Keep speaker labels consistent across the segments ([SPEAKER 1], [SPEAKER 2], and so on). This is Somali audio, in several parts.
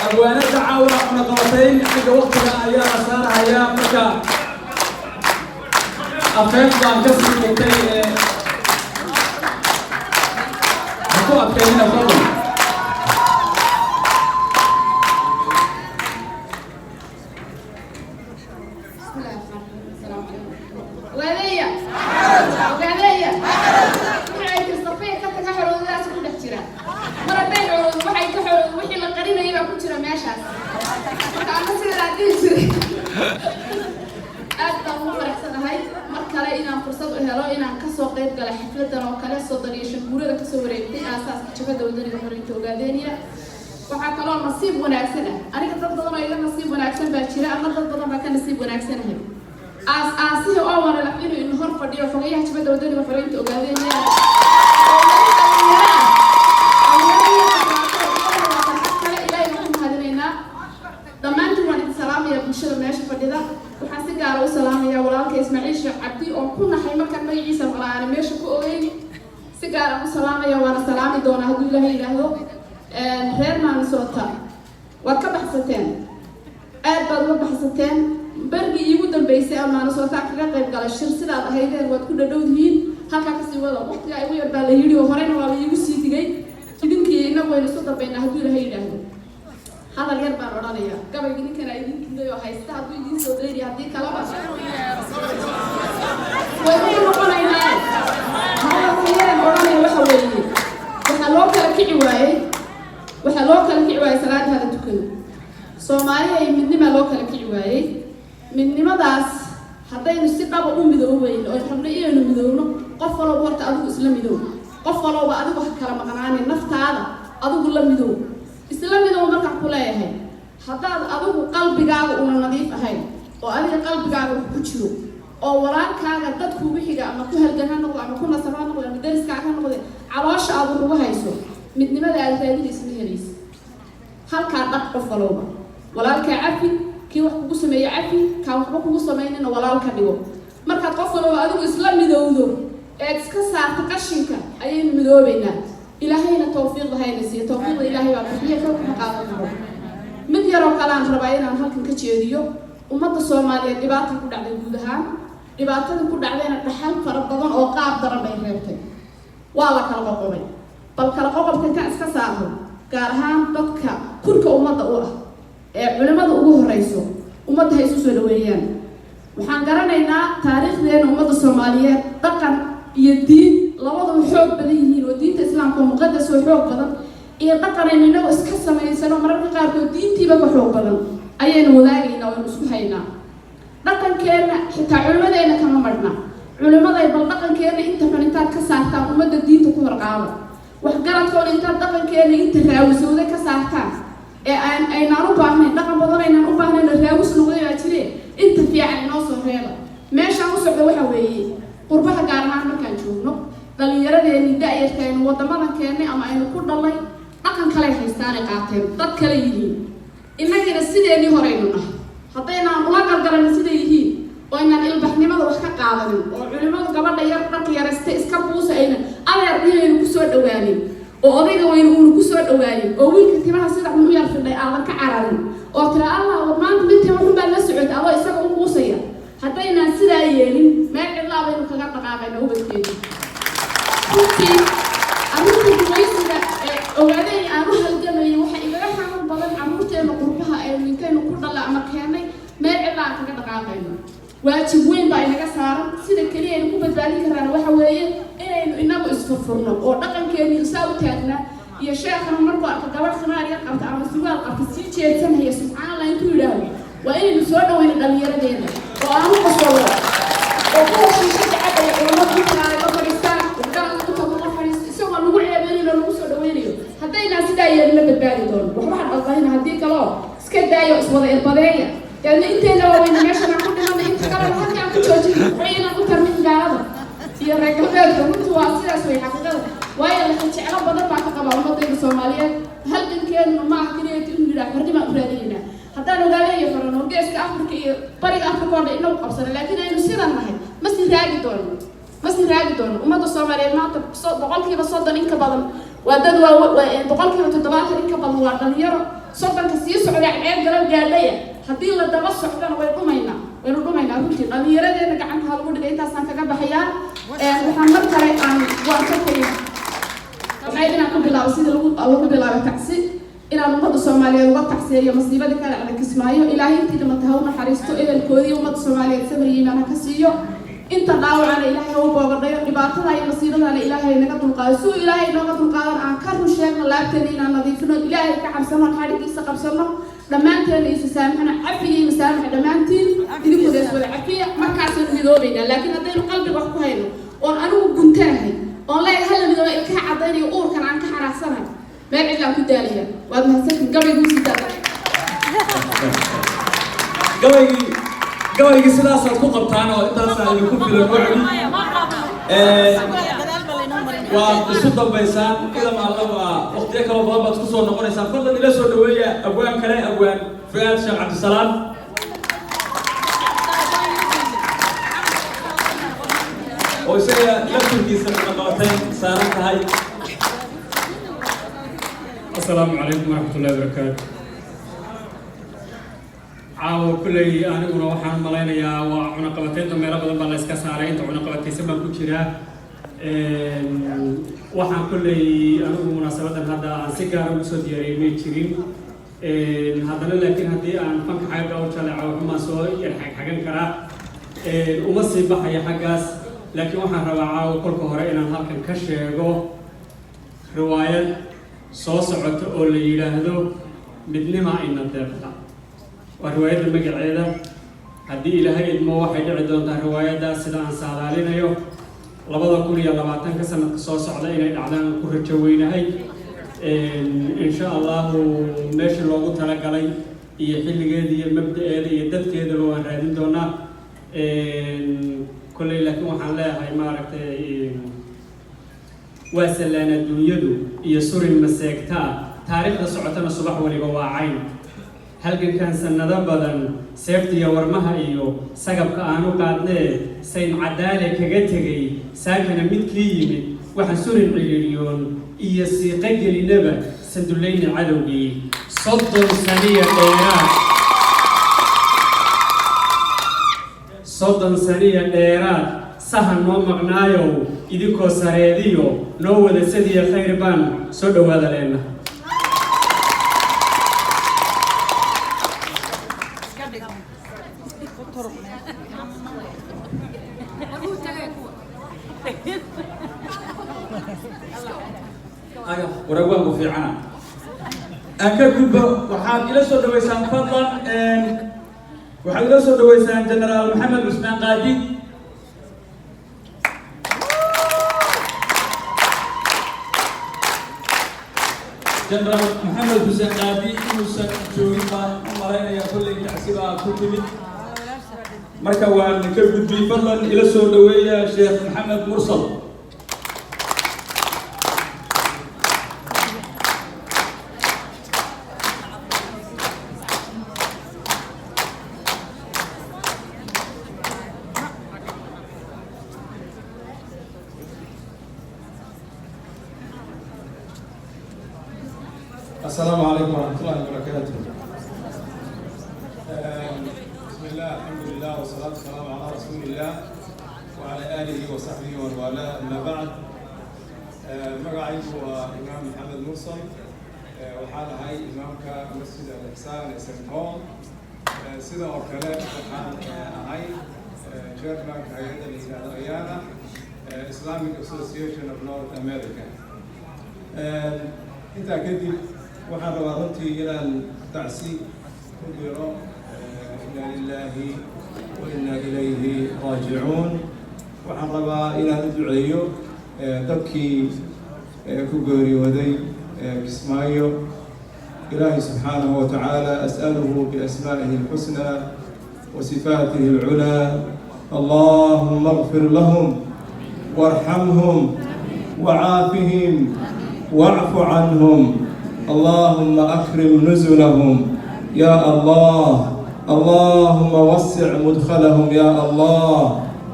[SPEAKER 1] Abwaanada caawa cunaqabatayn xagga waqtiga ayaa la saarahayaa. Marka afeef baan ka sii dhigtay ee ha ku adkaynina, fadlan.
[SPEAKER 2] Ogaadaya, ogaadaya, waxay tir Safiya ka taga xorowdadaas ku dhex jira. Mar hadday xorowdo, waxay ka xorowdo wixii la qarinayay baa ku jira meeshaas. Marka ama sidaa dhihi jiray, aad baan ugu faraxsanahay mar kale inaan fursad u helo inaan kasoo qayb gala xafladan oo kale, 35 guurada kasoo wareegtay aasaaska Jabhadda Wadaniga Xoreynta Ogaadeeniya. Waxaa kaloo nasiib wanaagsan ah, aniga dad badan oo iga nasiib wanaagsan baa jira, ama dad badan baa ka nasiib wanaagsanahay, aas aasihii oo wanalaf inuu ina hor fadhiyo, xogayaha Jabhadda Wadaniga Xoreynta Ogaadeeniya oo weli dhalinyaro ah. Kale Ilaahay baan ku mahadinaynaa. Dhammaantiin waan idin salaamayaa, bulshada meesha fadhida. Waxaan si gaara u salaamayaa walaalka Ismaaciil Sheekh Cabdi oo ku naxay markaan magaciisa maqla, aana meesha ku ogeyn. Si gaaraan u salaamaya, waana salaami doonaa hadduu Ilaahay yidhaahdo. Reer Maanisota, waad ka baxsateen, aad baad uga baxsateen. Bergii iigu dambeysay aan Maanisota kaga qayb galay shir, sidaad ahaydeen waad ku dhadhowdihiin. Halkaa kasii wada. Waqtigaa igu yar baa la yidhi oo horena waa la iigu sii digay. Idinkii innagu waynu isu dambaynaa hadduu Ilaahay yidhaahdo. Hadal yar baan odhanayaa. Gabayga ninkana idin diiday oo haysta, hadduu idiin soo dayriya, haddii kaleba waynu ku noqonaynaa. Hadalka yaraan odhanaya waxa weeye, waxaa loo kala kici waayey, waxaa loo kala kici waayey salaada hala tukano. Soomaaliya iyo midnimaa loo kala kici waayey. Midnimadaas haddaynu si dhaba u midoobeyn oo rabno inaynu midoowno, qof walowba horta adigu isla midoow. Qof walowba adigu ha kala maqnaanin, naftaada adigu la midoow, isla midoow. Markaan ku leeyahay, haddaad adigu qalbigaaga una nadiif ahayn oo adiga qalbigaaga wax ku jiro oo walaalkaaga dadkuugu xiga, ama ku halgan ha noqdo, ama ku nasab ha noqdo, ama dariskaaga ha noqde, caloosha aad wax ugu hayso, midnimada aad raadinaysa ma helaysa. Halkaa dhaq. Qof walowba walaalkaa cafi, kii wax kugu sameeye cafi, kaan waxba kugu samaynina walaal ka dhigo. Markaad qof walowba adigu isla midowdo eed iska saarta qashinka, ayaynu midoobaynaa. Ilaahayna tawfiiqda hayna siiyo. Tawfiiqda Ilaahay baa bixiya, xoog kuma qaadan karo. Mid yaroo kale aan rabaa inaan halkan ka jeediyo. Ummadda Soomaaliyeed dhibaata ku dhacday guud ahaan. Dhibaatada ku dhacdayna dhaxal fara badan oo qaab daran bay reebtay. Waa la kala qoqobay. Bal kala qoqobka intaan iska saarno, gaar ahaan dadka kurka ummadda u ah ee culimmada ugu horeyso, ummadda ha isu soo dhaweeyaan. Waxaan garanaynaa taariikhdeena, ummadda Soomaaliyeed dhaqan iyo diin labaduba xoog badan yihiin, oo diinta Islaamka oo muqadas oo xoog badan iyo dhaqanaynu inagoo iska samaysano mararka qaarkood diintiiba ka xoog badan ayaynu wadaagaynaa oo aynu isku haynaa. Dhaqankeenna xitaa culimmadeena kama marhna. Culimmaday, bal dhaqankeena inta xun intaad ka saartaan, ummadda diinta ku horqaada. Waxgaradkoona intaad dhaqankeena inta raawisowday ka saartaan ee aan aynaan u baahnayn, dhaqan badan aynaan u baahnayn oo raawis noqday baa jire, inta fiican inoo soo reeba. Meeshaan u socda waxa weeye, qurbaha gaar ahaan markaan joogno, dhallinyaradeeni da-yarta aynu waddamadan keennay ama aynu ku dhalay, dhaqan kaley haystaanay qaateen, dad kale yihiin. Innagina sideenii horeynu nahay. Haddaynaan ula galgalanin siday yihiin oo aynaan ilbaxnimada wax ka qaadanin, oo culimmadu gabadha yar dharka yarayste iska buusa aynan adeer dhihaynu kusoo dhawaanin, oo odayga weyne uuna kusoo dhawaanin, oo wiilka timaha sida xun u yar fidhay aadan ka cararin oo tira, "Allah, war maanta mid tima xun baad la socota," adoo isaga u buusaya, haddaynaan sidaa yeelin, meel cidlaa baynu kaga dhaqaaqayna ubadkeena. Runtii arrinta gumaysiga ee ogaadeen aan u halgamayay, waxaa igaga xanuun badan carruurteena qurbaha aynu intaynu ku dhalla ama keennay meel cidla aan kaga dhaqaaqayno. Waajib weyn baa inaga saaran. Sida keliya aynu ku badbaadin karaan waxa weeye inaynu inagu isfurfurno oo dhaqankeennii isaa u taagnaa iyo sheekhana markuu arko gabadh khimaar yar qabta ama surwaal qabta sii jeedsanaya, "Subxaan Allah," intuu yidhaahdo, waa inaynu soo dhaweyno dhallinyaradeena oo aanu qosolo oo kuwa shiishada cabaya culamada u tagaanay la fadhiistaan, waxgaradka u tago la fadhiisto, isagoo lagu ceebeynayo oo lagu soo dhaweynayo. Haddaynaan sidaa yeelin, la badbaadi doono. Waxba ha dhaldahina, haddii kaloo iska daayo, iswada irbadeeya. Deedna inteena waaweyna meeshan aan ku dhimana, inta kalena halka aan ku joojin, waxba inaan u tarmin gaalada iyo reer galbeedka. Runtu waa sidaas wey xaqiiqada, waayo laxa jeclo badan baa ka qaba ummadayda Soomaaliyeed. Halgankeeduna maaha keliya inuu yidhaha xornimaan u raadinaynaa. Haddaan ogaaleeyo xorano, Geeska Afrika iyo Bariga Afrika oo dhan inagu qabsana, laakiin aynu sidan nahay, ma sii raagi doono, ma sii raagi doono. Ummadda Soomaaliyeed maanta 30% in ka badan waxay ku nool yihiin wadamada dibadda. Waa dad waa 70% in ka badan waa dhalinyaro. 30-ka sii socda ceeb galab gaadhaya, haddii la daba socdana way dhumaynaa, waynu dhumaynaa runtii. Dhallinyaradeena gacanta ha lagu dhigay. Intaasaan kaga baxayaa. Waxaan mar kale aan waan ka tegay, waxay inaan ku bilaabo sidii lagu bilaabay tacsi, inaan ummadda Soomaaliyeed uga tacsiyeeyo masiibadii ka dhacda Kismaayo. Ilaahay intii dhimatay ha u naxariisto, ehelkoodii ummadda Soomaaliyeed samir iyo iimaan ha ka siiyo, inta dhaawacana Ilaahay ha u boogadhayo, dhibaatada iyo masiibadana Ilaahay naga dulqaado. Suu Ilaahay nooga dulqaadan, aan ka run sheegno, laabteena inaan nadiifino, Ilaahay ka cabsano, xadhigiisa qabsano, dhammaanteena isu saamaxno, cafiga iyo masaamaxa dhammaantiin idinkooda is wada cafiya, markaasaynu midoobaynaa. Laakiin haddaynu qalbiga wax ku hayno, oon anigu guntanahay, oon leeyahay hala midooba, ilkaha caddaynayo, uurkan aan ka xanaaqsanahay, meel cidlaan ku daalaya. Waad mahadsantiin. Gabayguu sii daada.
[SPEAKER 1] Gabaygii sidaasaad ku qabtaan oo intaasaa idinku filan. Wacdi waad isu dambaysaan, idam alla waa waqtiyo kaloo badan baad isku soo noqonaysaan. Fadlan ila soo dhaweeya abwaan kale, abwaan Fuaad Sheekh Cabdisalaam, oo isaga laftirkiisa cunaqabatayn saaran tahay.
[SPEAKER 3] Asalaamu calaykum waraxmatullahi wabarakaatu. Caawa kulley aniguna waxaan malaynayaa waa cunaqabateynta meelo badan baa la iska saaray, inta cunaqabataysan baan ku jiraa. Waxaan kulley anigu munaasabadan hadda aan si gaara ugu soo diyaariyey may jirin haddana, laakiin haddii aan fanka xagga u jaleeco, waxumaan soo yar xagxagan karaa, uma sii baxaya xaggaas. Laakiin waxaan rabaa caawa kolka hore inaan halkan ka sheego riwaayad soo socota oo la yidhaahdo Midnima Ina Deeqda. Waa riwaayadda magaceeda. Haddii Ilaahay idmo, waxay dhici doontaa riwaayaddaas, sida aan saadaalinayo, 2020-ka, sanadka soo socda inay dhacdaan ku rajo weynahay, insha Allahu. Meeshii loogu talagalay iyo xilligeeda iyo mabda'eeda iyo dadkeedaba waan raadin doonaa kolley. Laakiin waxaan leeyahay, maaragtay, waa sallaan adduunyadu iyo surin maseegtaa, taariikhda socotana subax waliba waa cayn. Halgankan sannado badan seeftiya warmaha iyo sagabka aanu qaadnee sayn cadaale kaga tegay, saakana midkii yimid waxaan surin ciriiriyoon iyo siiqo gelinaba sandullayna cadowgii 30 saniya dheeraad, 30 saniya dheeraad sahan noo maqnaayow, idinkoo sareediyo noo wada sadiya khayr baan soo dhowaada leenna.
[SPEAKER 1] Aga warawaanku fiicana aan ka gudbo. Waxaad ila soo dhaweysaan fadlan, waxaad ila soo dhaweysaan Generaal Maxamed Cusmaan Qaadi. Generaal Maxamed Xuseen Qaadi inuusan joogin baan u malaynaya, kolley tacsi baa ku timid, marka waan ka gudbiyey. Fadlan ila soo dhaweeya Sheekh Maxamed Mursal.
[SPEAKER 4] السلام عليكم ورحمة الله وبركاته. بسم الله، الحمد لله، والصلاة والسلام على رسول الله وعلى آله وصحبه ومن والاه، أما بعد. Magacaygu waa Imaam Maxamed Mursal. Waxaan ahay imaamka Masjid Al-Ixsaan ee St Paul. Sida oo kale waxaan ahay chairmanka hay-adda la yidhaahdo IANA, Islamic Association of North America. Intaa kadib waxaan rabaa runtii inaan tacsi ku diro. Inna lillahi wa inna ilayhi raajicuun. Waxaan rabaa inaan u duceeyo dadkii ku geeriyooday Kismaayo. Ilaahay subxaanahu wa tacaala, أسأله بأسمائه الحسنى وصفاته العلى، اللهم اغفر لهم وارحمهم وعافهم واعف عنهم، اللهم أكرم نزلهم يا الله، اللهم وسع مدخلهم يا الله،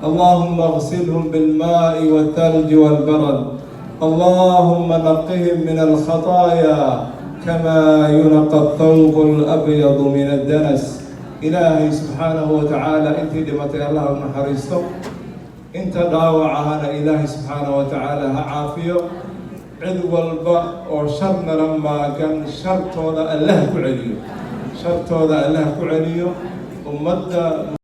[SPEAKER 4] اللهم اغسلهم بالماء والثلج والبرد. اللهم نقهم من الخطايا كما ينقى الثوب الأبيض من الدنس. Ilaahay subxaanahu wa tacaala intii dhimatay Allah u naxariisto, inta dhaawacahana Ilaahay subxaanahu wa tacaala ha caafiyo. Cid walba oo shar nala maagan, shartooda Allah ku celiyo, shartooda Allah ku celiyo ummadda.